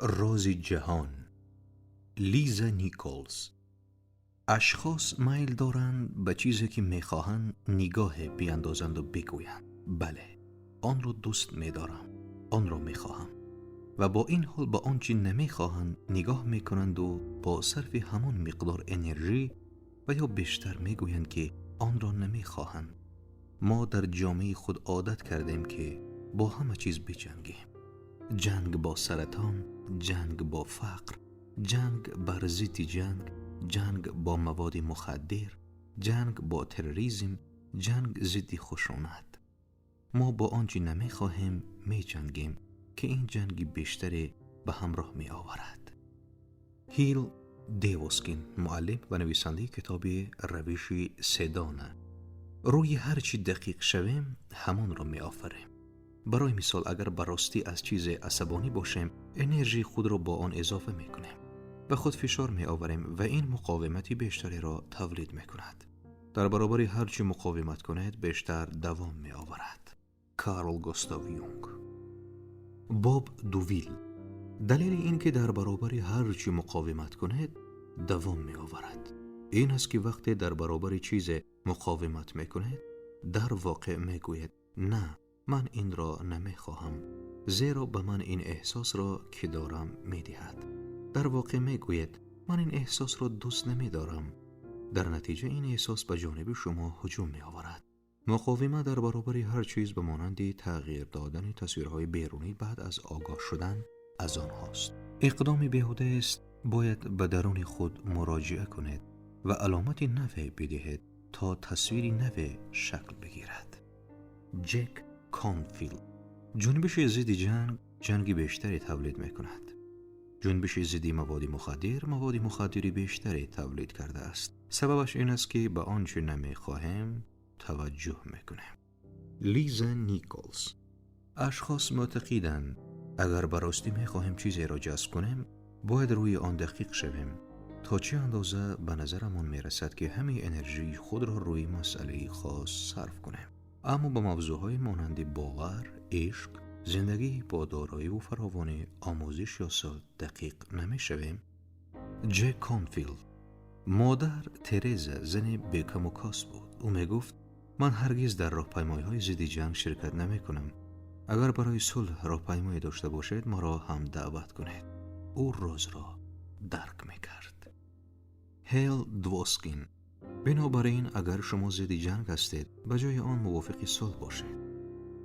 Рози ҷаҳон. Лиза Николс. Ашхос майл доранд ба чизе ки мехоҳанд нигоҳе биандозанду бигӯянд: бале, онро дӯст медорам, онро мехоҳам. Ва бо ин ҳол ба он чӣ намехоҳанд нигоҳ мекунанду бо сарфи ҳамон миқдор энержӣ ва ё бештар мегӯянд, ки онро намехоҳанд. Мо дар ҷомеаи худ одат кардем, ки бо ҳама чиз биҷангем. Ҷанг бо саратон, ҷанг бо фақр, ҷанг бар зидди ҷанг, ҷанг бо маводи мухаддир, ҷанг бо терроризм, ҷанг зидди хушунат. Мо бо он чӣ намехоҳем меҷангем, ки ин ҷанги бештаре ба ҳамроҳ меоварад. Ҳил Девоскин, муаллим ва нависандаи китоби «Равиши Седона». Рӯи ҳар чӣ дақиқ шавем, ҳамонро меофарем. Барои мисол, агар ба ростӣ аз чизе асабонӣ бошем, энержии худро бо он изофа мекунем, ба худ фишор меоварем ва ин муқовимати бештареро тавлид мекунад. Дар баробари ҳар чӣ муқовимат кунед, бештар давом меоварад. Карл Густав Юнг. Боб Дувил. Далели ин ки дар баробари ҳар чӣ муқовимат кунед, давом меоварад, ин аст, ки вақте дар баробари чизе муқовимат мекунед, дар воқеъ мегӯед: на, ман инро намехоҳам, зеро ба ман ин эҳсосро, ки дорам, медиҳад. Дар воқеъ мегӯед: ман ин эҳсосро дӯст намедорам. Дар натиҷа ин эҳсос ба ҷониби шумо ҳуҷум меоварад. Муқовимат дар баробари ҳар чиз ба монанди тағйир додани тасвирҳои берунӣ баъд аз огоҳ шудан аз онҳост. Иқдоми беҳудаест. Бояд ба даруни худ муроҷиа кунед ва аломати наве бидиҳед, то тасвири наве шакл бигирад. Ҷек Конфилд. Ҷунбиши зидди ҷанг ҷанги бештаре тавлид мекунад. Ҷунбиши зидди маводи мухаддир маводи мухаддири бештаре тавлид кардааст. Сабабаш ин аст, ки ба он чӣ намехоҳем таваҷҷӯҳ мекунем. Лиза Николс. Ашхос мӯътақиданд, агар ба ростӣ мехоҳем чизеро ҷазб кунем, бояд рӯи он дақиқ шавем. То чӣ андоза ба назарамон мерасад, ки ҳамаи энержии худро рӯи масъалаи хос сарф кунем, аммо ба мавзӯъҳои монанди бовар, ишқ, зиндагӣ бо дороиву фаровонӣ, омӯзиш ё сулҳ дақиқ намешавем? Ҷек Конфилд. Модар Тереза зани бекаму кост буд. Ӯ мегуфт: ман ҳаргиз дар роҳпаймоиҳои зидди ҷанг ширкат намекунам. Агар барои сулҳ роҳпаймоӣ дошта бошед, маро ҳам даъват кунед. Ӯ розро дарк мекард. Ҳел Двоскин. Бинобар ин, агар шумо зидди ҷанг ҳастед, ба ҷои он мувофиқи сулҳ бошед.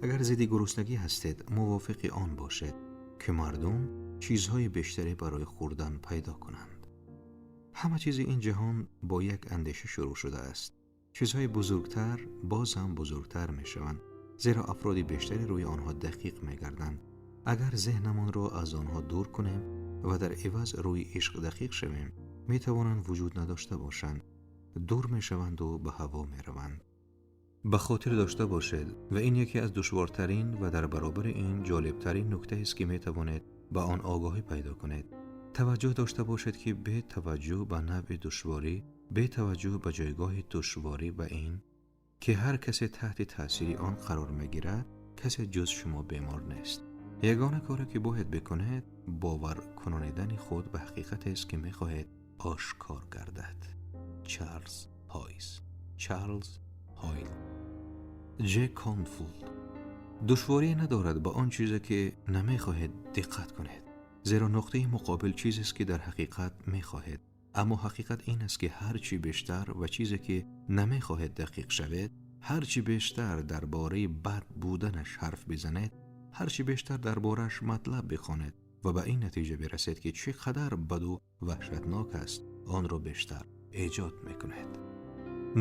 Агар зидди гуруснагӣ ҳастед, мувофиқи он бошед, ки мардум чизҳои бештаре барои хӯрдан пайдо кунанд. Ҳама чизи ин ҷаҳон бо як андеша шурӯъ шудааст. Чизҳои бузургтар боз ҳам бузургтар мешаванд, зеро афроди бештаре рӯи онҳо дақиқ мегарданд. Агар зеҳнамонро аз онҳо дур кунем ва дар иваз рӯи ишқ дақиқ шавем, метавонанд вуҷуд надошта бошанд, дур мешаванду ба ҳаво мераванд. Ба хотир дошта бошед, ва ин яке аз душвортарин ва дар баробари ин ҷолибтарин нуктаест, ки метавонед ба он огоҳӣ пайдо кунед. Таваҷҷӯҳ дошта бошед, ки бе таваҷҷӯҳ ба навъи душворӣ, бе таваҷҷӯҳ ба ҷойгоҳи душворӣ ва ин ки ҳар касе таҳти таъсири он қарор мегирад, касе ҷуз шумо бемор нест. Ягона коре ки бояд бикунед, бовар кунонидани худ ба ҳақиқатест, ки мехоҳед ошкор гардад. Чарлз Ҳойс, Чарлз Ҳойл. Ҷек Конфилд. Душворӣ надорад ба он чизе ки намехоҳед диққат кунед, зеро нуқтаи муқобил чизест, ки дар ҳақиқат мехоҳед. Аммо ҳақиқат ин аст, ки ҳар чӣ бештар ва чизе ки намехоҳед дақиқ шавед, ҳар чӣ бештар дар бораи бад буданаш ҳарф бизанед, ҳар чӣ бештар дар борааш матлаб бихонед ва ба ин натиҷа бирасед, ки чӣ қадар баду ваҳшатнок аст, онро бештар эҷод мекунед.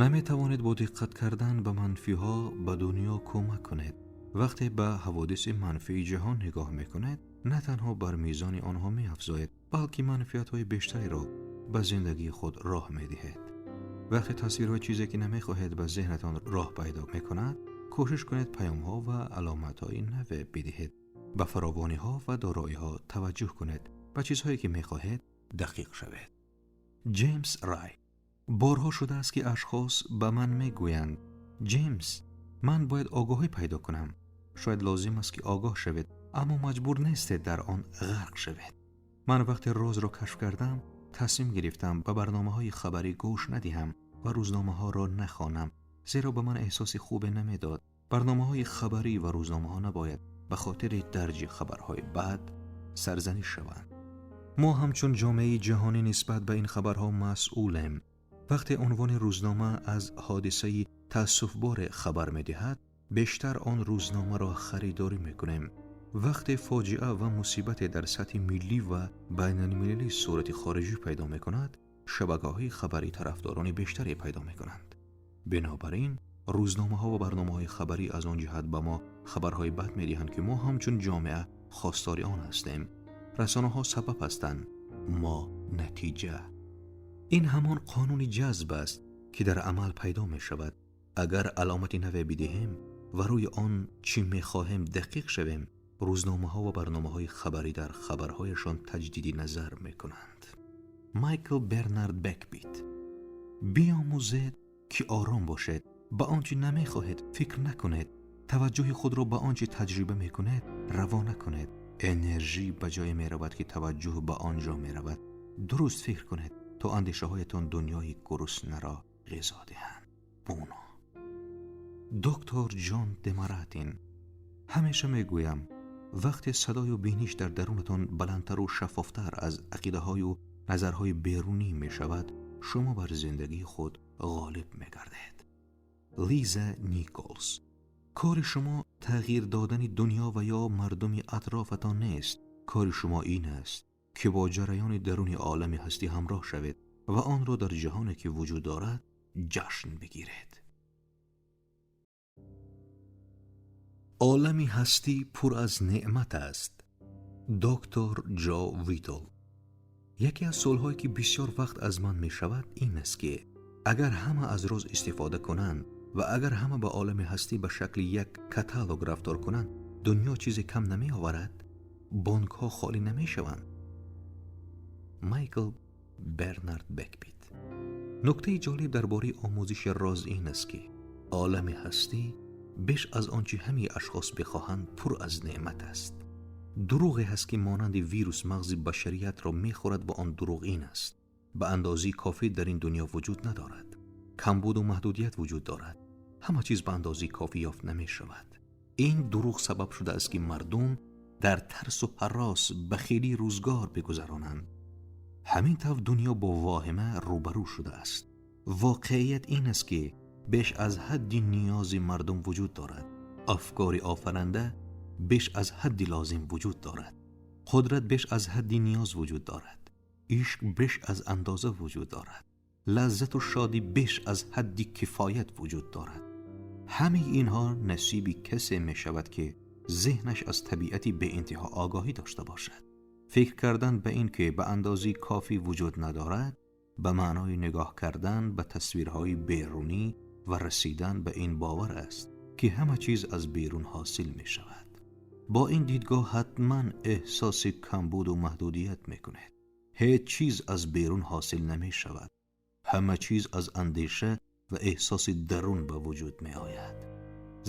Наметавонед бо диққат кардан ба манфиҳо ба дунё кӯмак кунед. Вақте ба ҳаводиси манфии ҷаҳон нигоҳ мекунед, на танҳо бар мизони онҳо меафзоед, балки манфиатҳои бештареро ба зиндагии худ роҳ медиҳед. Вақте тасвирҳои чизе ки намехоҳед ба зеҳнатон роҳ пайдо мекунад, кӯшиш кунед паёмҳо ва аломатҳои наве бидиҳед. Ба фаровониҳо ва дороиҳо таваҷҷӯҳ кунед. Ба чизҳое ки мехоҳед дақиқ шавед. Ҷеймс Рай. Борҳо шудааст, ки ашхос ба ман мегӯянд: Ҷеймс, ман бояд огоҳӣ пайдо кунам. Шояд лозим аст, ки огоҳ шавед, аммо маҷбур нестед дар он ғарқ шавед. Ман вақте розро кашф кардам, тасмим гирифтам ба барномаҳои хабарӣ гӯш надиҳам ва рӯзномаҳоро нахонам, зеро ба ман эҳсоси хубе намедод. Барномаҳои хабарӣ ва рӯзномаҳо набояд ба хотири дарҷи хабарҳои бад сарзаниш шаванд. Мо ҳамчун ҷомеаи ҷаҳонӣ нисбат ба ин хабарҳо масъулем. Вақте унвони рӯзнома аз ҳодисаи таассуфборе хабар медиҳад, бештар он рӯзномаро харидорӣ мекунем. Вақте фоҷиа ва мусибате дар сатҳи миллӣ ва байналмилалӣ сурати хориҷӣ пайдо мекунад, шабакаҳои хабарӣ тарафдорони бештаре пайдо мекунанд. Бинобар ин, рӯзномаҳо ва барномаҳои хабарӣ аз он ҷиҳат ба мо хабарҳои бад медиҳанд, ки мо ҳамчун ҷомеа хостори он ҳастем. Расонаҳо сабаб ҳастанд, мо натиҷа. Ин ҳамон қонуни ҷазб аст, ки дар амал пайдо мешавад. Агар аломати наве бидиҳем ва рӯи он чӣ мехоҳем дақиқ шавем, рӯзномаҳо ва барномаҳои хабарӣ дар хабарҳояшон таҷдиди назар мекунанд. Майкл Бернард Бекбит. Биомӯзед, ки ором бошед, ба он чӣ намехоҳед фикр накунед, таваҷҷӯҳи худро ба он чӣ таҷриба мекунед равона кунед. Энержӣ ба ҷое меравад, ки таваҷҷӯҳ ба он ҷо меравад. Дуруст фикр кунед, то андешаҳоятон дунёи гуруснаро ғизо диҳанд. Буно. Доктор Ҷон Демаратин. Ҳамеша мегӯям, вақте садою биниш дар дарунатон баландтару шаффофтар аз ақидаҳою назарҳои берунӣ мешавад, шумо бар зиндагии худ ғолиб мегардед. Лиза Николс. Кори шумо тағйир додани дунё ва ё мардуми атрофатон нест. Кори шумо ин аст, ки бо ҷараёни даруни олами ҳастӣ ҳамроҳ шавед ва онро дар ҷаҳоне, ки вуҷуд дорад, ҷашн бигиред. Олами ҳастӣ пур аз неъмат аст. Доктор Ҷо Витл. Яке аз суолҳое, ки бисёр вақт аз ман мешавад, ин аст, ки агар ҳама аз роз истифода кунанд ва агар ҳама ба олами ҳастӣ ба шакли як каталог рафтор кунанд, дунё чизе кам намеоварад? Бонкҳо холӣ намешаванд? Майкл Бернард Бекбит. Нуктаи ҷолиб дар бораи омӯзиши роз ин аст, ки олами ҳастӣ беш аз он чӣ ҳамаи ашхос бихоҳанд пур аз неъмат аст. Дурӯғе ҳаст, ки монанди вирус мағзи башариятро мехӯрад ва он дурӯғ ин аст: ба андозаи кофӣ дар ин дунё вуҷуд надорад. Камбуду маҳдудият вуҷуд дорад. Ҳама чиз ба андозаи кофӣ ёфт намешавад. Ин дурӯғ сабаб шудааст, ки мардум дар тарсу ҳарос бахилӣ рӯзгор бигузаронанд. Ҳамин тавр дунё бо воҳима рӯбарӯ шудааст. Воқеият ин аст, ки беш аз ҳадди ниёзи мардум вуҷуд дорад. Афкори офаранда беш аз ҳадди лозим вуҷуд дорад. Қудрат беш аз ҳадди ниёз вуҷуд дорад. Ишқ беш аз андоза вуҷуд дорад. Лаззату шодӣ беш аз ҳадди кифоят вуҷуд дорад. Ҳамаи инҳо насиби касе мешавад, ки зеҳнаш аз табиати беинтиҳо огоҳӣ дошта бошад. Фикр кардан ба ин ки ба андозаи кофӣ вуҷуд надорад, ба маънои нигоҳ кардан ба тасвирҳои берунӣ ва расидан ба ин бовар аст, ки ҳама чиз аз берун ҳосил мешавад. Бо ин дидгоҳ ҳатман эҳсоси камбуду маҳдудият мекунед. Ҳеҷ чиз аз берун ҳосил намешавад. Ҳама чиз аз андеша ва эҳсоси дарун ба вуҷуд меояд.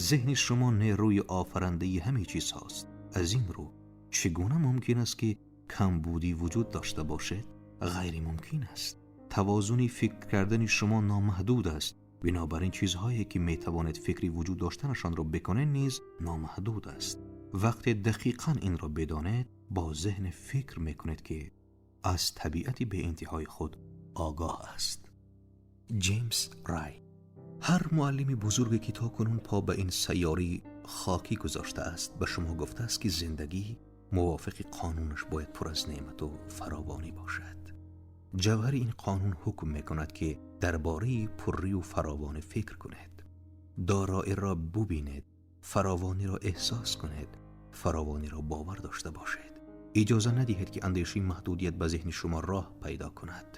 Зеҳни шумо нерӯи офарандаи ҳама чизҳост. Аз ин рӯ чӣ гуна мумкин аст, ки камбудӣ вуҷуд дошта бошад? Ғайримумкин аст. Тавозуни фикр кардани шумо номаҳдуд аст. Бинобар ин чизҳое, ки метавонед фикри вуҷуд доштанашонро бикунед, низ номаҳдуд аст. Вақте дақиқан инро бидонед, бо зеҳн фикр мекунед, ки аз табиати беинтиҳои худ огоҳ аст. Ҷеймс Рай. Ҳар муаллими бузурге, ки то кунун по ба ин сайёраи хокӣ гузоштааст, ба шумо гуфтааст, ки зиндагӣ мувофиқи қонунаш бояд пур аз неъмату фаровонӣ бошад. Ҷавҳари ин қонун ҳукм мекунад, ки дар бораи пуррию фаровонӣ фикр кунед, дороиро бубинед, фаровониро эҳсос кунед, фаровониро бовар дошта бошед. Иҷоза надиҳед, ки андешаи маҳдудият ба зеҳни шумо роҳ пайдо кунад.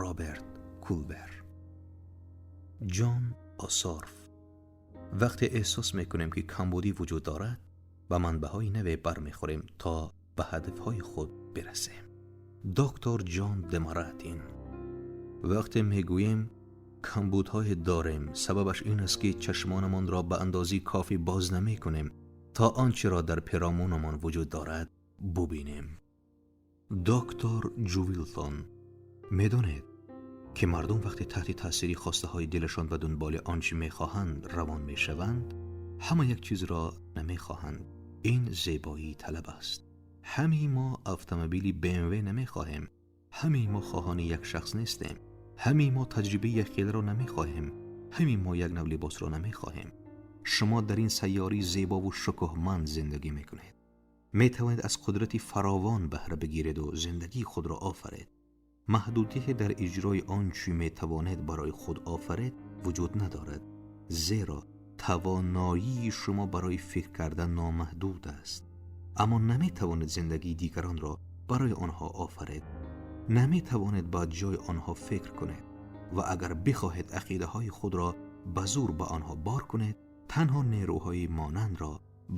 Роберт Кулвер. Ҷон Осорф. Вақте эҳсос мекунем, ки камбудӣ вуҷуд дорад, ба манбаъҳои наве бармехӯрем, то ба ҳадафҳои худ бирасем. Доктор Ҷон Демаратин. Вақте мегӯем камбудҳое дорем, сабабаш ин аст, ки чашмонамонро ба андозаи кофӣ боз намекунем, то он чиро дар перомунамон вуҷуд дорад бубинем. Доктор Ҷувилтон, медонед ки мардум вақте таҳти таъсири хостаҳои дилашон ба дунболи он чӣ мехоҳанд равон мешаванд, ҳама як чизро намехоҳанд. Ин зебоии талаб аст. Ҳамаи мо автомобили BMW намехоҳем. Ҳамаи мо хоҳони як шахс нестем. Ҳамаи мо таҷрибаи якхеларо намехоҳем. Ҳамаи мо як нав либосро намехоҳем. Шумо дар ин сайёраи зебову шукӯҳманд зиндагӣ мекунед. Метавонед аз қудрати фаровон баҳра бигиред ва зиндагии худро офаред. Маҳдудияте дар иҷрои он чӣ метавонед барои худ офаред вуҷуд надорад, зеро тавоноии шумо барои фикр кардан номаҳдуд аст. Аммо наметавонед зиндагии дигаронро барои онҳо офаред. Наметавонед ба ҷои онҳо фикр кунед ва агар бихоҳед ақидаҳои худро ба зӯр ба онҳо бор кунед, танҳо нерӯҳои монандро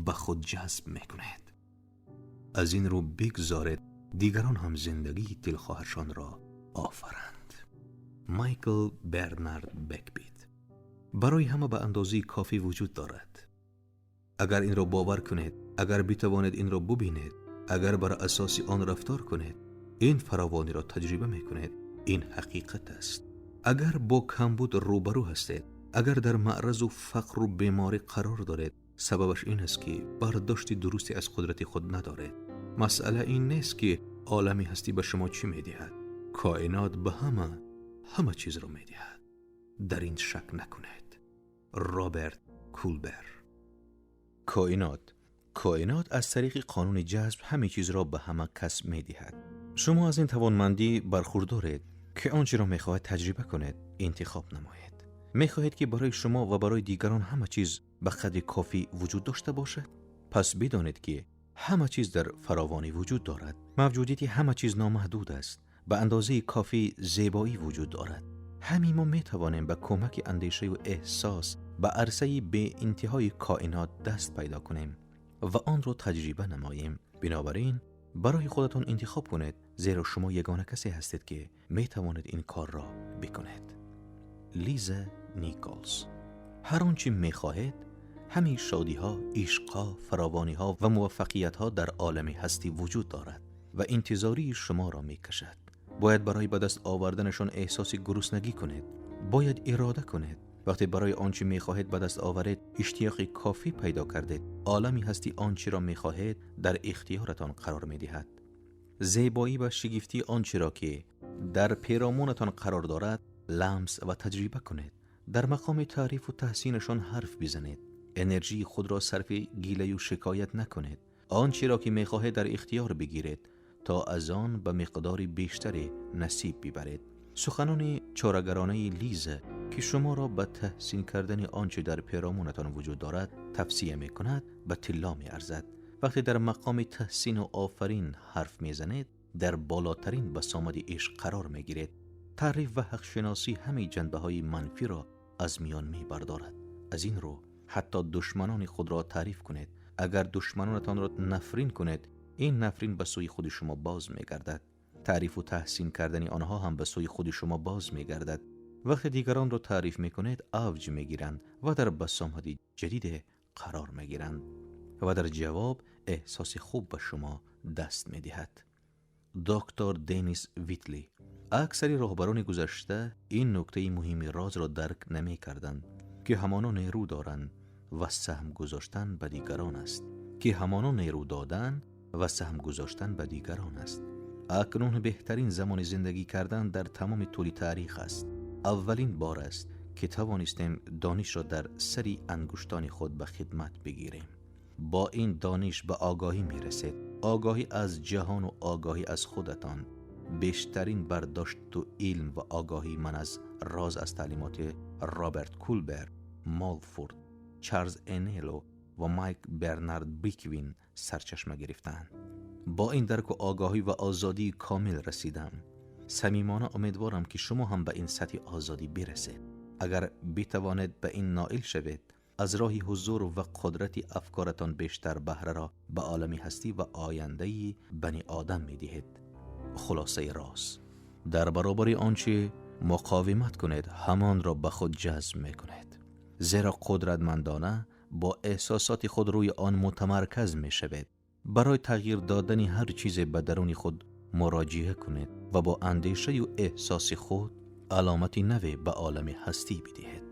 ба худ ҷазб мекунед. Аз ин рӯ бигзоред дигарон ҳам зиндагии дилхоҳашонро офаранд. Майкл Бернард Бекбит. Барои ҳама ба андозаи кофӣ вуҷуд дорад. Агар инро бовар кунед, агар битавонед инро бубинед, агар бар асоси он рафтор кунед, ин фаровониро таҷриба мекунед. Ин ҳақиқат аст. Агар бо камбуд рӯбарӯ ҳастед, агар дар маъразу фақру беморӣ қарор доред, сабабаш ин аст ки бардошти дурусте аз қудрати худ надоред. Масъала ин нест ки олами ҳастӣ ба шумо чӣ медиҳад. Коинот ба ҳама чизро медиҳад. Дар ин шак накунед. Роберт Кулбер. Коинот аз тариқи қонуни ҷазб ҳама чизро ба ҳама кас медиҳад. Шумо аз ин тавонмандӣ бархурдоред ки он чиро мехоҳед таҷриба кунед, интихоб намоед. Мехоҳед ки барои шумо ва барои дигарон ҳама чиз ба қадри кофӣ вуҷуд дошта бошад? Пас бидонед ки ҳама чиз дар фаровонӣ вуҷуд дорад. Мавҷудияти ҳама чиз номаҳдуд аст. Ба андозаи кофӣ зебоӣ вуҷуд дорад. Ҳамин мо метавонем ба кӯмаки андешаю эҳсос ба арсаи беинтиҳои коинот даст пайдо кунем ва онро таҷриба намоем. Бинобар ин барои худатон интихоб кунед, зеро шумо ягона касе ҳастед ки метавонед ин корро бикунед. Лиза Николс. Ҳар он чӣ мехоҳед, ҳамин шодиҳо, ишқҳо, фаровониҳо ва муваффақиятҳо дар олами ҳастӣ вуҷуд дорад ва интизории шуморо мекашад. Бояд барои ба даст оварданашон эҳсоси гуруснагӣ кунед. Бояд ирода кунед. Вақте барои он чӣ мехоҳед ба даст оваред, иштиёқи кофӣ пайдо кардед, олами ҳастӣ он чиро мехоҳед дар ихтиёратон қарор медиҳад. Зебоӣ ва шигифтии он чиро ки дар перомонатон қарор дорад, ламс ва таҷриба кунед. Дар мақоми таърифу таҳсинашон ҳарф бизанед. Энержии худро сарфи гилаю шикоят накунед. Он чиро ки мехоҳед дар ихтиёр бигиред, то аз он ба миқдори бештаре насиб бибаред. Суханони чорагаронаи Лиза ки шуморо ба таҳсин кардани он чӣ дар перомонатон вуҷуд дорад тавсия мекунад, ба тилло меарзад. Вақте дар мақоми таҳсину офарин ҳарф мезанед, дар болотарин басомади ишқ қарор мегиред. Таъриф ва ҳақшиносӣ ҳамаи ҷанбаҳои манфиро аз миён мебардорад. Аз ин рӯ ҳатто душманони худро таъриф кунед. Агар душманонатонро нафрин кунед, ин нафрин ба сӯи худи шумо боз мегардад. Таърифу таҳсин кардани онҳо ҳам ба сӯи худи шумо боз мегардад. Вақте дигаронро таъриф мекунед, авҷ мегиранд ва дар басомади ҷадиде қарор мегиранд ва дар ҷавоб эҳсоси хуб ба шумо даст медиҳад. Доктор Денис Витли. Аксари роҳбарони гузашта ин нуктаи муҳими розро дарк намекарданд, ки ҳамоно нерӯ доранд ва саҳм гузоштан ба дигарон аст. Ки ҳамоно нерӯ додан ва саҳм гузоштан ба дигарон аст. Акнун беҳтарин замони зиндагӣ кардан дар тамоми тӯли таърих аст. Аввалин бор аст ки тавонистем донишро дар сари ангуштони худ ба хидмат бигирем. Бо ин дониш ба огоҳӣ мерасед. Огоҳӣ аз ҷаҳону огоҳӣ аз худатон. Бештарин бардошту илм ва огоҳии ман аз роз аз таълимоти Роберт Кулбер, Молфурд, Чарлз Энело ва Майк Бернард Биквин сарчашма гирифтаанд. Бо ин дарку огоҳӣ ва озодии комил расидам. Самимона умедворам ки шумо ҳам ба ин сатҳи озодӣ бирасед. Агар битавонед ба ин ноил шавед, аз роҳи ҳузур ва қудрати афкоратон бештар баҳраро ба олами ҳастӣ ва ояндаи бани одам медиҳед. Хулосаи роз: дар баробари он чӣ муқовимат кунед, ҳамонро ба худ ҷазб мекунед. Зеро қудратмандона бо эҳсосоти худ рӯи он мутамарказ мешавед. Барои тағйир додани ҳар чизе ба даруни худ муроҷиа кунед ва бо андешаю эҳсоси худ аломати наве ба олами ҳастӣ бидиҳед.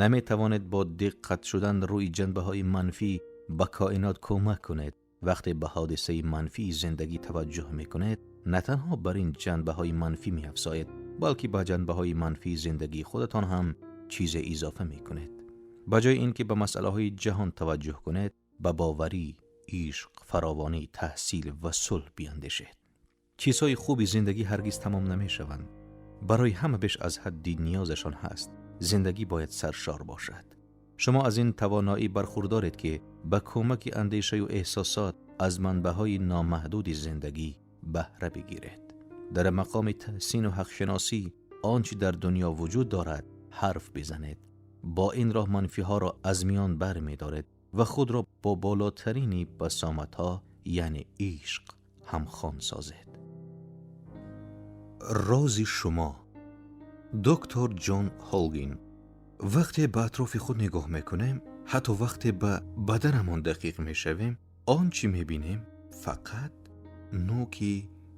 Наметавонед бо диққат шудан рӯи ҷанбаҳои манфӣ ба коинот кӯмак кунед. Вақте ба ҳодисаи манфии зиндагӣ таваҷҷӯҳ мекунед, на танҳо бар ин ҷанбаҳои манфӣ меафзоед, балки ба ҷанбаҳои манфии зиндагии худатон ҳам чизе изофа мекунед. Ба ҷои ин ки ба масъалаҳои ҷаҳон таваҷҷӯҳ кунед, ба боварӣ, ишқ, фаровонӣ, таҳсил ва сулҳ биандешед. Чизҳои хуби зиндагӣ ҳаргиз тамом намешаванд. Барои ҳама беш аз ҳадди ниёзашон ҳаст. Зиндагӣ бояд саршор бошад. Шумо аз ин тавоноӣ бархурдоред, ки ба кӯмаки андешаю эҳсосот аз манбаъҳои номаҳдуди зиндагӣ баҳра бигиред. Дар мақоми таҳсину ҳақшиносӣ он чӣ дар дунё вуҷуд дорад ҳарф бизанед. Бо ин роҳ манфиҳоро аз миён бар медоред ва худро бо болотарини басоматҳо, яъне ишқ, ҳамхон созед. Рози шумо. Доктор Ҷон Ҳолгин. Вақте ба атрофи худ нигоҳ мекунем, ҳатто вақте ба баданамон дақиқ мешавем, он чӣ мебинем фақат нӯки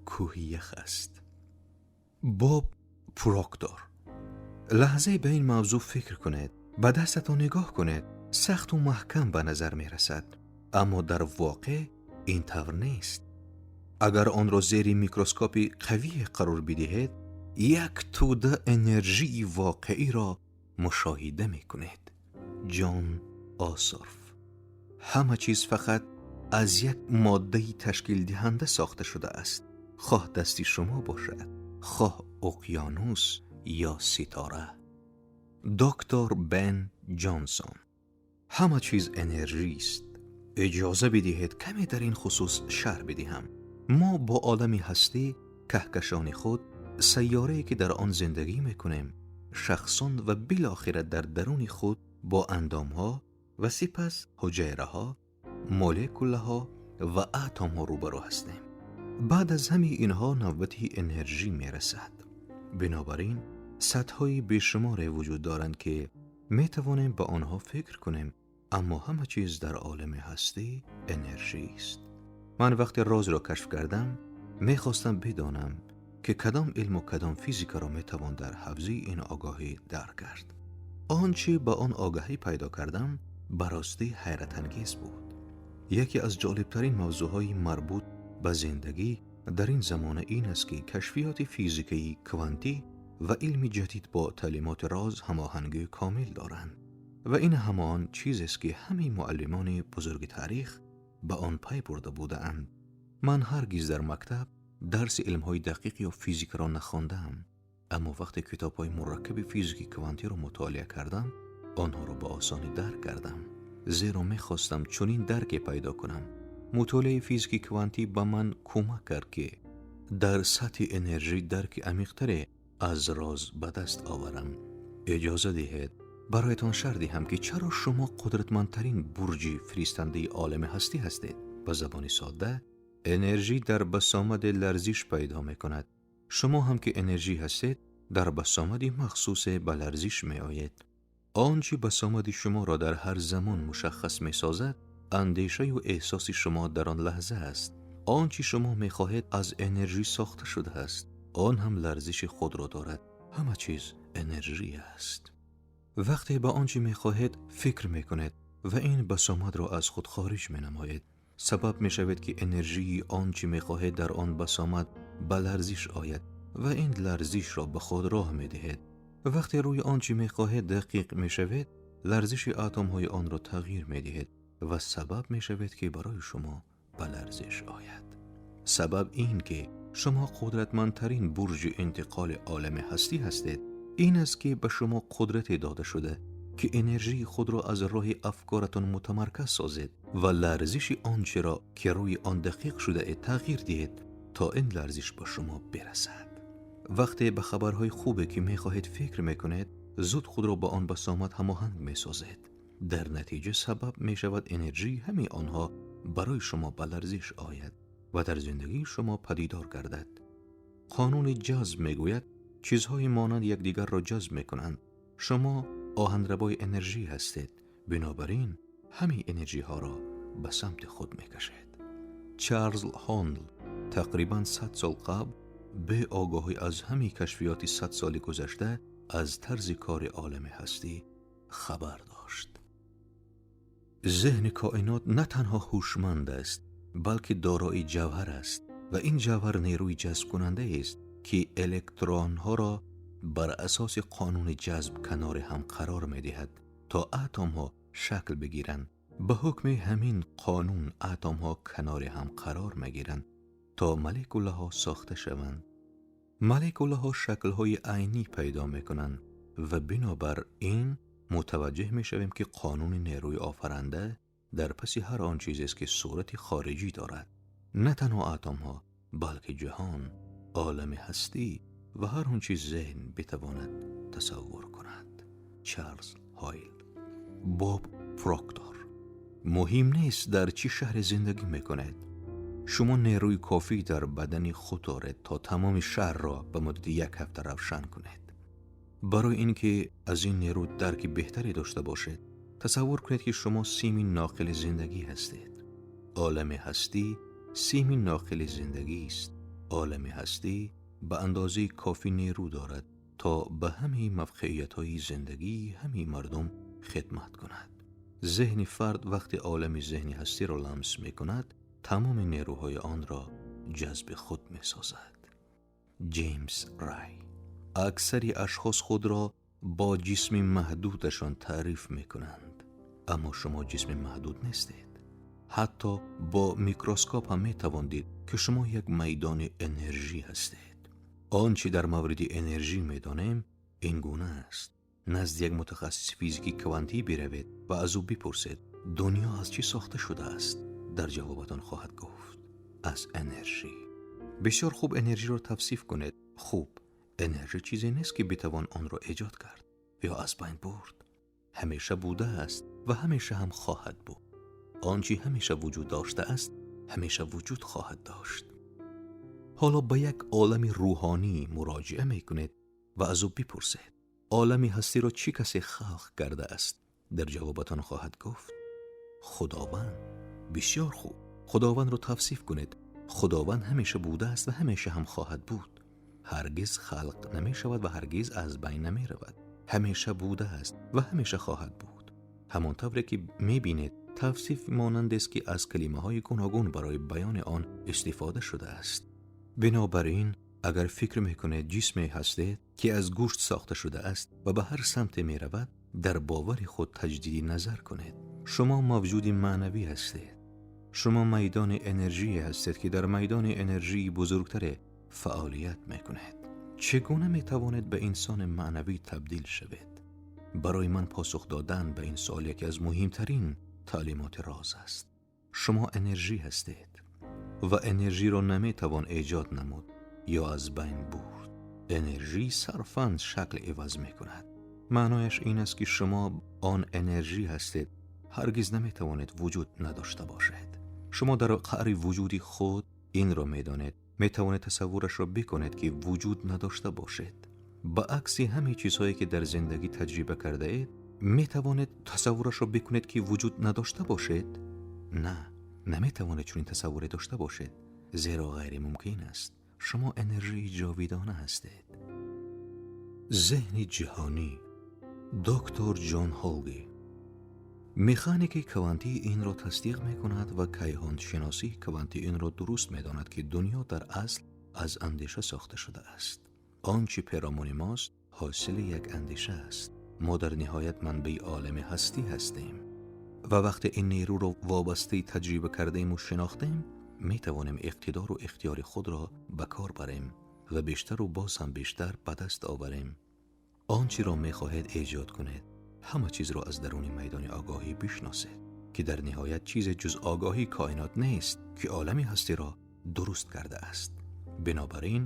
кӯҳи ях аст. Боб Проктор. Лаҳзае ба ин мавзӯъ фикр кунед, ба дастатон нигоҳ кунед. Сахту маҳкам ба назар мерасад, аммо дар воқеъ ин тавр нест. Агар онро зери микроскопи қавие қарор бидиҳед, як тӯда энержии воқеиро мушоҳида мекунед. Ҷон Осорф. Ҳама чиз фақат аз як моддаи ташкилдиҳанда сохта шудааст, хоҳ дасти шумо бошад, хоҳ уқёнус ё ситора. Доктор Бен Ҷонсон. Ҳама чиз энержист. Иҷоза бидиҳед каме дар ин хусус шарҳ бидиҳам. Мо бо олами ҳастӣ, каҳкашони худ, сайёрае ки дар он зиндагӣ мекунем, шахсон ва билохира дар даруни худ бо андомҳо ва сипас ҳуҷайраҳо, молекулаҳо ва атомҳо рӯбарӯ ҳастем. Баъд аз ҳамаи инҳо навбати энержӣ мерасад. Бинобар ин сатҳҳои бешуморе вуҷуд доранд, ки метавонем ба онҳо фикр кунем, аммо ҳама чиз дар олами ҳастӣ энержист. Ман вақте розро кашф кардам, мехостам бидонам, ки кадом илму кадом физикаро метавон дар ҳавзаи ин огоҳӣ дарк кард. Он чӣ ба он огаҳӣ пайдо кардам, ба ростӣ ҳайратангез буд. Яке аз ҷолибтарин мавзӯъҳои марбут ба зиндагӣ дар ин замона ин аст, ки кашфиёти физикаи квантӣ ва илми ҷадид бо таълимоти роз ҳамоҳангии комил доранд ва ин ҳамон чизест, ки ҳамаи муаллимони бузурги таърих ба он пай бурда будаанд. Ман ҳаргиз дар мактаб дарси илмҳои дақиқ ё физикаро нахондаам, аммо вақте китобҳои мураккаби физики квантиро мутолиа кардам, онҳоро ба осонӣ дарк кардам, зеро мехостам чунин дарке пайдо кунам. Мутолиаи физики квантӣ ба ман кӯмак кард, ки дар сатҳи энержӣ дарки амиқтаре аз роз ба даст оварам. Иҷоза диҳед бароятон шарҳ диҳам, ки чаро шумо қудратмандтарин бурҷи фиристандаи олами ҳастӣ ҳастед. Ба забони содда, энержӣ дар басомади ларзиш пайдо мекунад. Шумо ҳам ки энержӣ ҳастед, дар басомади махсусе ба ларзиш меоед. Он чӣ басомади шуморо дар ҳар замон мушаххас месозад, андешаю эҳсоси шумо дар он лаҳза аст. Он чӣ шумо мехоҳед аз энержӣ сохта шудааст. Он ҳам ларзиши худро дорад. Ҳама чиз энержӣ аст. Вақте ба он чӣ мехоҳед фикр мекунед ва ин басомадро аз худ хориҷ менамоед, сабаб мешавед, ки энержии он чӣ мехоҳед дар он басомад ба ларзиш ояд ва ин ларзишро ба худ роҳ медиҳед. Вақте рӯи он чӣ мехоҳед дақиқ мешавед, ларзиши атомҳои онро тағйир медиҳед ва сабаб мешавед, ки барои шумо ба ларзиш ояд. Сабаб ин ки шумо қудратмандтарин бурҷи интиқоли олами ҳастӣ ҳастед, ин аст, ки ба шумо қудрате дода шуда, ки энержии худро аз роҳи афкоратон мутамарказ созед ва ларзиши он чиро, ки рӯи он дақиқ шудаед, тағйир диҳед, то ин ларзиш ба шумо бирасад. Вақте ба хабарҳои хубе, ки мехоҳед, фикр мекунед, зуд худро ба он басомад ҳамоҳанг месозед. Дар натиҷа сабаб мешавад энержии ҳамаи онҳо барои шумо ба ларзиш ояд ва дар зиндагии шумо падидор гардад. Қонуни ҷазб мегӯяд, чизҳои монанд якдигарро ҷазб мекунанд. Шумо оҳанрабои энержӣ ҳастед, бинобар ин ҳамаи энержиҳоро ба самти худ мекашед. Чарлз Хондл. тақрибан 100 сол қабл бе огаҳӣ аз ҳамаи кашфиёти 100 соли гузашта аз тарзи кори олами ҳастӣ хабар дошт. Зеҳни коинот на танҳо ҳушманд аст, балки дорои ҷавҳар аст ва ин ҷавҳар нерӯи ҷазбкунандаест ки электронҳоро бар асоси қонуни ҷазб канори ҳам қарор медиҳад то атомҳо шакл бигиранд. Ба ҳукми ҳамин қонун атомҳо канори ҳам қарор мегиранд то молекулаҳо сохта шаванд. Молекулаҳо шаклҳои айнӣ пайдо мекунанд ва бинобар ин мутаваҷҷеҳ мешавем ки қонуни нерӯи офаранда дар паси ҳар он чизест ки сурати хориҷӣ дорад. На танҳо атомҳо, балки ҷаҳон, олами ҳастӣ ва ҳар он чиз зеҳн битавонад тасаввур кунад. Чарлз Ҳойл. Боб Проктор. Муҳим нест дар чӣ шаҳре зиндагӣ мекунед. Шумо нерӯи кофӣ дар бадани худ доред то тамоми шаҳрро ба муддати як ҳафта равшан кунед. Барои ин ки аз ин нерӯ дарки беҳтаре дошта бошед, тасаввур кунед ки шумо сими ноқили зиндагӣ ҳастед. Олами ҳастӣ сими ноқили зиндагист. Олами ҳастӣ ба андозаи кофӣ нерӯ дорад то ба ҳамаи мавқеиятҳои зиндагии ҳамаи мардум хидмат кунад. Зеҳни фард вақти олами зеҳни ҳастиро ламс мекунад, тамоми нерӯҳои онро ҷазби худ месозад. Ҷеймс Рай. Аксари ашхос худро бо ҷисми маҳдудашон таъриф мекунанд, аммо шумо ҷисми маҳдуд нестед. Ҳатто бо микроскоп ҳам метавон дид ки шумо як майдони энержӣ ҳастед. Он чи дар мавриди энержӣ медонем ин гуна аст. Назди як мутахассиси физики квантӣ биравед ва аз ӯ бипурсед дунё аз чӣ сохта шудааст. Дар ҷавобатон хоҳад гуфт аз энержӣ. Бисёр хуб энержиро тавсиф кунед. Хуб, энержӣ чизе нест ки битавон онро эҷод кард ё аз байн бурд. Ҳамеша будааст ва ҳамеша ҳам хоҳад буд. Он чи ҳамеша вуҷуд доштааст, ҳамеша вуҷуд хоҳад дошт. Ҳоло ба як олами рӯҳонӣ муроҷиа мекунед ва аз ӯ бипурсед олами ҳастиро чӣ касе халқ кардааст. Дар ҷавобатон хоҳад гуфт Худованд. Бисёр хуб, Худовандро тавсиф кунед. Худованд ҳамеша будааст ва ҳамеша ҳам хоҳад буд. Ҳаргиз халқ намешавад ва ҳаргиз аз байн намеравад. Ҳамеша будааст ва ҳамеша хоҳад буд. Ҳамон тавре ки мебинед, тавсиф монандест ки аз калимаҳои гуногун барои баёни он истифода шудааст. Бинобар ин, агар фикр мекунед ҷисме ҳастед ки аз гӯшт сохта шудааст ва ба ҳар самте меравад, дар бовари худ таҷдиди назар кунед. Шумо мавҷуди маънавӣ ҳастед. Шумо майдони энержӣ ҳастед ки дар майдони энержии бузургтаре фаъолият мекунед. Чӣ гуна метавонед ба инсони маънавӣ табдил шавед? Барои ман посух додан ба ин суол яке аз муҳимтарин таълимоти роз аст. Шумо энержӣ ҳастед ва энержиро наметавон эҷод намуд ё аз байн бурд. Энержӣ сарфан шакл иваз мекунад. Маънояш ин аст ки шумо он энержӣ ҳастед, ҳаргиз наметавонед вуҷуд надошта бошед. Шумо дар қаъри вуҷуди худ инро медонед. Метавонед тасаввурашро бикунед ки вуҷуд надошта бошед. Ба акси ҳамаи чизҳое ки дар зиндагӣ таҷриба кардаед, метавонед тасаввурашро бикунед ки вуҷуд надошта бошед? На, наметавонед чунин тасаввуре дошта бошед, зеро ғайримумкин аст. Шумо энержии ҷовидона ҳастед. Зеҳни ҷаҳонӣ. Доктор Ҷон Ҳолги. Механики квантӣ инро тасдиқ мекунад ва кайҳоншиносии квантӣ инро дуруст медонад ки дунё дар асл аз андеша сохта шудааст. Он чи перомони мост ҳосили як андеша аст. Мо дар ниҳоят манбаи олами ҳастӣ ҳастем ва вақте ин нерӯро вобастаи таҷриба кардаему шинохтем, метавонем иқтидору ихтиёри худро ба кор барем ва бештару боз ҳам бештар ба даст оварем. Он чиро мехоҳед эҷод кунед, ҳама чизро аз даруни майдони огоҳӣ бишносед, ки дар ниҳоят чизе ҷуз огоҳии коинот нест ки олами ҳастиро дуруст кардааст. Бинобар ин,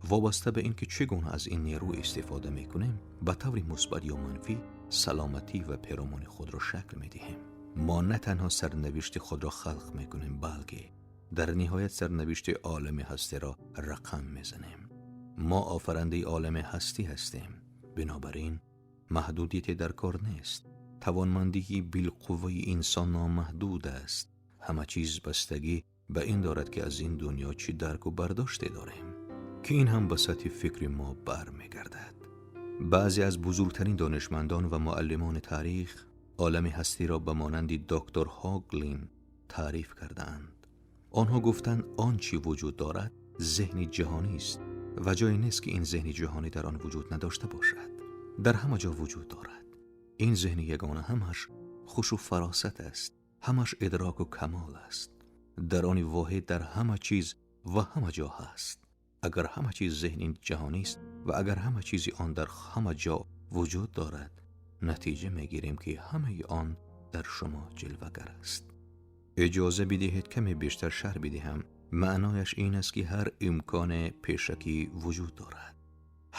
вобаста ба ин ки чӣ гуна аз ин нерӯ истифода мекунем, ба таври мусбат ё манфӣ саломатӣ ва перомони худро шакл медиҳем. Мо на танҳо сарнавишти худро халқ мекунем, балки дар ниҳоят сарнавишти олами ҳастиро рақам мезанем. Мо офарандаи олами ҳастӣ ҳастем. Бинобар ин, маҳдудияте дар кор нест. Тавонмандии билқувваи инсон номаҳдуд аст. Ҳама чиз бастагӣ ба ин дорад, ки аз ин дунё чӣ дарку бардоште дорем, ки ин ҳам ба сатҳи фикри мо бармегардад. Баъзе аз бузургтарин донишмандон ва муаллимони таърих олами ҳастиро ба монанди доктор Ҳоглин таъриф кардаанд. Онҳо гуфтанд, он чӣ вуҷуд дорад зеҳни ҷаҳонӣ аст ва ҷое нест, ки ин зеҳни ҷаҳонӣ дар он вуҷуд надошта бошад. Дар ҳама ҷо вуҷуд дорад. Ин зеҳни ягона ҳамаш хушу фаросат аст, ҳамаш идроку камол аст. Дар они воҳид дар ҳама чиз ва ҳама ҷо ҳаст. Агар ҳама чиз зеҳни ҷаҳонӣ аст ва агар ҳама чизи он дар ҳама ҷо вуҷуд дорад, натиҷа мегирем, ки ҳамаи он дар шумо ҷилвагар аст. Иҷоза бидиҳед каме бештар шарҳ бидиҳам. Маънояш ин аст, ки ҳар имконе пешакӣ вуҷуд дорад.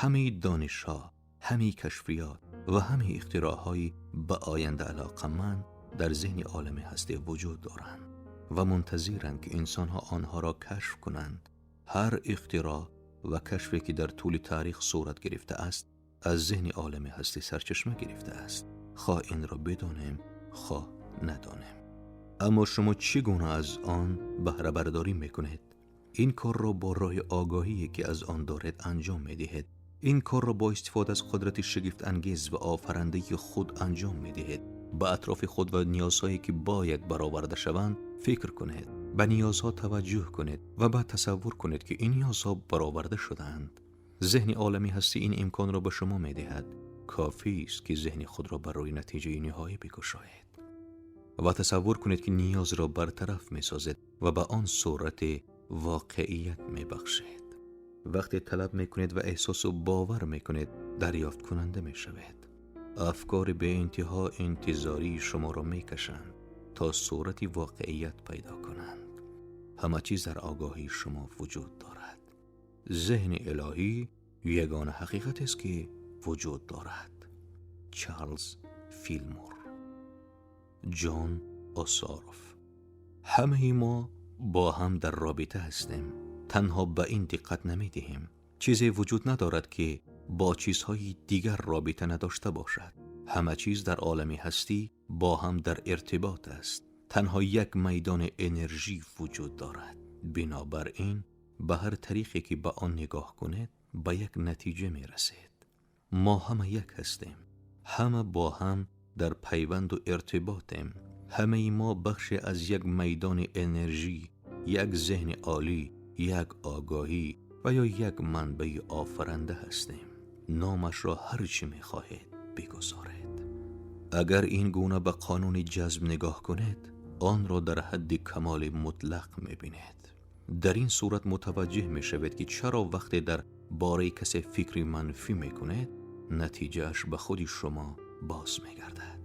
Ҳамаи донишҳо, ҳамаи кашфиёт ва ҳамаи ихтироъҳои ба оянда алоқаманд дар зеҳни олами ҳастӣ вуҷуд доранд ва мунтазиранд, ки инсонҳо онҳоро кашф кунанд. Ҳар ихтироъ ва кашфе, ки дар тӯли таърих сурат гирифтааст, аз зеҳни олами ҳастӣ сарчашма гирифтааст, хоҳ инро бидонем, хоҳ надонем. Аммо шумо чӣ гуна аз он баҳрабардорӣ мекунед? Ин корро бо роҳи огоҳие, ки аз он доред, анҷом медиҳед. Ин корро бо истифода аз қудрати шигифтангез ва офарандаи худ анҷом медиҳед. Ба атрофи худ ва ниёзҳое, ки бояд бароварда шаванд, фикр кунед, ба ниёзҳо таваҷҷӯҳ кунед ва баъд тасаввур кунед, ки ин ниёзҳо бароварда шудаанд. Зеҳни олами ҳастӣ ин имконро ба шумо медиҳад. Кофӣ аст, ки зеҳни худро барои натиҷаи ниҳоӣ бикушоед ва тасаввур кунед, ки ниёзро бартараф месозед ва ба он сурати воқеият мебахшед. Вақте талаб мекунед ва эҳсосу бовар мекунед, дарёфткунанда мешавед. Афкори беинтиҳо интизории шуморо мекашанд то сурати воқеият пайдо кунанд. Ҳама чиз дар огоҳии шумо вуҷуд дорад. Зеҳни илоҳӣ ягона ҳақиқат аст, ки вуҷуд дорад. Чарлз Филмор, Ҷон Осароф. Ҳамаи мо бо ҳам дар робита ҳастем. Танҳо ба ин диққат намедиҳем. Чизе вуҷуд надорад, ки бо чизҳои дигар робита надошта бошад. Ҳама чиз дар олами ҳастӣ бо ҳам дар иртибот аст. Танҳо як майдони энержӣ вуҷуд дорад. Бинобар ин ба ҳар тариқе, ки ба он нигоҳ кунед, ба як натиҷа мерасед. Мо ҳама як ҳастем. Ҳама бо ҳам дар пайванду иртиботем. Ҳамаи мо бахше аз як майдони энержӣ, як зеҳни олӣ, як огоҳӣ ва ё як манбаи офаранда ҳастем. Номашро ҳар чӣ мехоҳед бигузоред. Агар ин гуна ба қонуни ҷазб нигоҳ кунед, онро дар ҳадди камоли мутлақ мебинед. Дар ин сурат мутаваҷҷеҳ мешавед, ки чаро вақте дар бораи касе фикри манфӣ мекунед, натиҷааш ба худи шумо боз мегардад.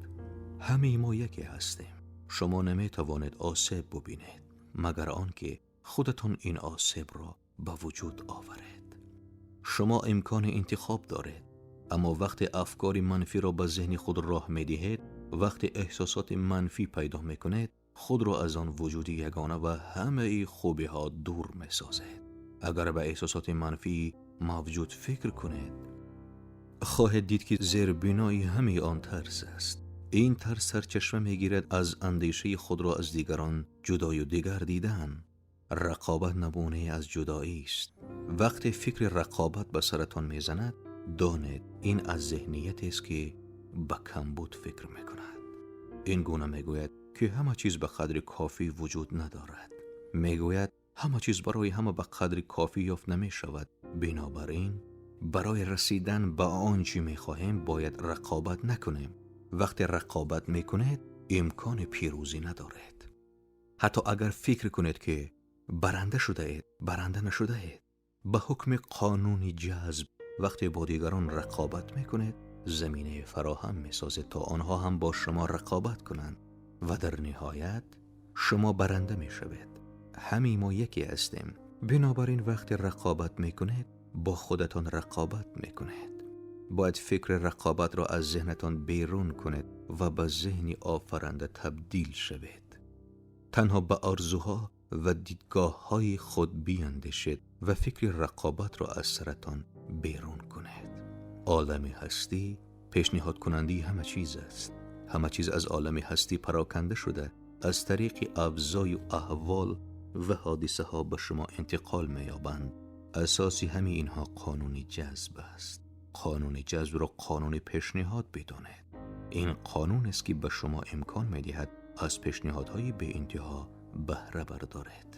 Ҳамаи мо яке ҳастем. Шумо наметавонед осеб бубинед, магар он ки худатон ин осебро ба вуҷуд оваред. Шумо имкони интихоб доред, аммо вақте афкори манфиро ба зеҳни худ роҳ медиҳед, вақте эҳсосоти манфӣ пайдо мекунед, худро аз он вуҷуди ягона ва ҳамаи хубиҳо дур месозед. Агар ба эҳсосоти манфӣ мавҷуд фикр кунед, хоҳед дид, ки зербинои ҳамаи он тарс аст. Ин тарс сарчашма мегирад аз андешаи худро аз дигарон ҷудою дигар дидан. Рақобат намунае аз ҷудоӣ аст. Вақте фикри рақобат ба саратон мезанад, донед, ин аз зеҳниятест, ки ба камбуд фикр мекунад. Ин гуна мегӯяд, ки ҳама чиз ба қадри кофӣ вуҷуд надорад. Мегӯяд, ҳама чиз барои ҳама ба қадри кофӣ ёфт намешавад. Бинобар ин барои расидан ба он чӣ мехоҳем, бояд рақобат накунем. Вақте рақобат мекунед, имкони пирӯзӣ надоред. Ҳатто агар фикр кунед, ки баранда шудаед, баранда нашудаед. Ба ҳукми қонуни ҷазб, вақте бо дигарон рақобат мекунед, заминаи фароҳам месозед, то онҳо ҳам бо шумо рақобат кунанд ва дар ниҳоят шумо баранда мешавед. Ҳамаи мо яке ҳастем. Бинобар ин вақте рақобат мекунед, бо худатон рақобат мекунед. Бояд фикри рақобатро аз зеҳнатон берун кунед ва ба зеҳни офаранда табдил шавед. Танҳо ба орзуҳо ва дидгоҳҳои худ биандешед ва фикри рақобатро аз саратон берун кунед. Олами ҳастӣ пешниҳодкунандаи ҳама чиз аст. Ҳама чиз аз олами ҳастӣ пароканда шуда, аз тариқи авзою аҳвол ва ҳодисаҳо ба шумо интиқол меёбанд. Асоси ҳамаи инҳо қонуни ҷазб аст. Қонуни ҷазбро қонуни пешниҳод бидонед. Ин қонун аст ки ба шумо имкон медиҳад аз пешниҳодҳои беинтиҳо баҳра бардоред.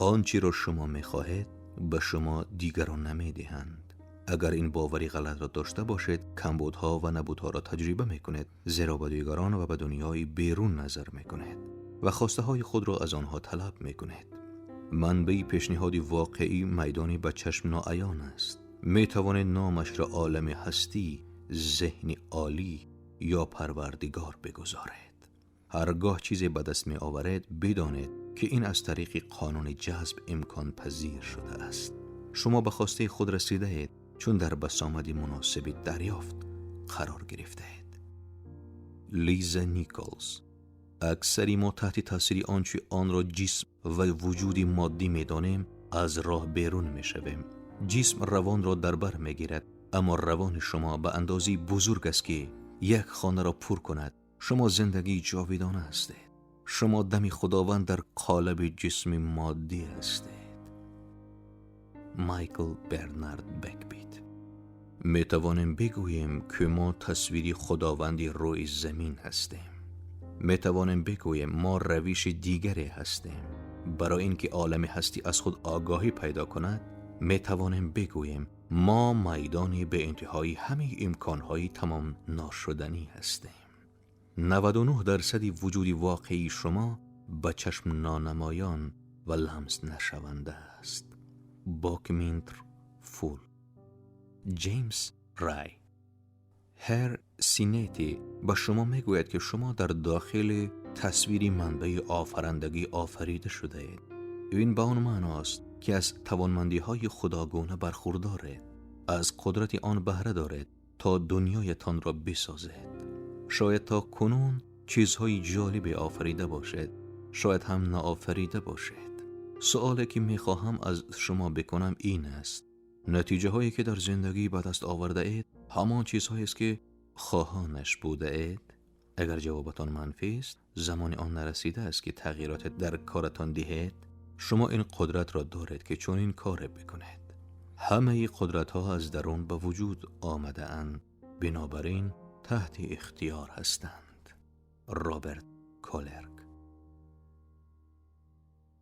Он чиро шумо мехоҳед ба шумо дигарон намедиҳанд. Агар ин бовари ғалатро дошта бошед, камбудҳо ва набудҳоро таҷриба мекунед, зеро ба дигарон ва ба дунёи берун назар мекунед ва хостаҳои худро аз онҳо талаб мекунед. Манбаи пешниҳоди воқеӣ майдони ба чашм ноаён аст. Метавонед номашро олами ҳастӣ, зеҳни олӣ ё парвардигор бигузоред. Ҳаргоҳ чизе ба даст меоваред, бидонед ки ин аз тариқи қонуни ҷазб имконпазир шудааст. Шумо ба хостаи худ расидаед, чун дар басомади муносиби дарёфт қарор гирифтаед. Лиза Николс. Аксари мо таҳти таъсири он чи онро ҷисм ва вуҷуди моддӣ медонем, аз роҳ берун мешавем. Ҷисм равонро дар бар мегирад, аммо равони шумо ба андозаи бузург аст ки як хонаро пур кунад. Шумо зиндагии ҷовидона ҳастед. Шумо дами Худованд дар қолаби ҷисми моддӣ ҳастед. Майкл Бернард Бекбит. Метавонем бигӯем ки мо тасвири Худованди рӯи замин ҳастем. Метавонем бигӯем мо равиши дигаре ҳастем. Барои инки олами ҳастӣ аз худ огоҳӣ пайдо кунад, метавонем бигӯем мо майдони ба интиҳои ҳамаи имконҳои тамом нашуданӣ ҳастем. 99% вуҷуди воқеии шумо ба чашм нонамоён ва ламс нашаванда аст. Бакминстер Фул. Ҷеймс Рай. Ҳар синети ба шумо мегӯяд ки шумо дар дохили тасвири манбаи офарандагӣ офарида шудаед. Ин ба он маъност ки аз тавонмандиҳои худогуна бархурдоред, аз қудрати он баҳра доред то дунёятонро бисозед. Шояд то кунун чизҳои ҷолибе офарида бошед, шояд ҳам наофарида бошед. Суоле ки мехоҳам аз шумо бикунам ин аст: натиҷаҳое ки дар зиндагӣ ба даст овардаед ҳамон чизҳоест ки хоҳонаш будаед? Агар ҷавобатон манфӣ аст, замони он нарасидааст ки тағйирот дар коратон диҳед. Шумо ин қудратро доред ки чунин коре бикунед. Ҳамаи қудратҳо аз дарун ба вуҷуд омадаанд, бинобар ин таҳти ихтиёр ҳастанд. Роберт Колерк.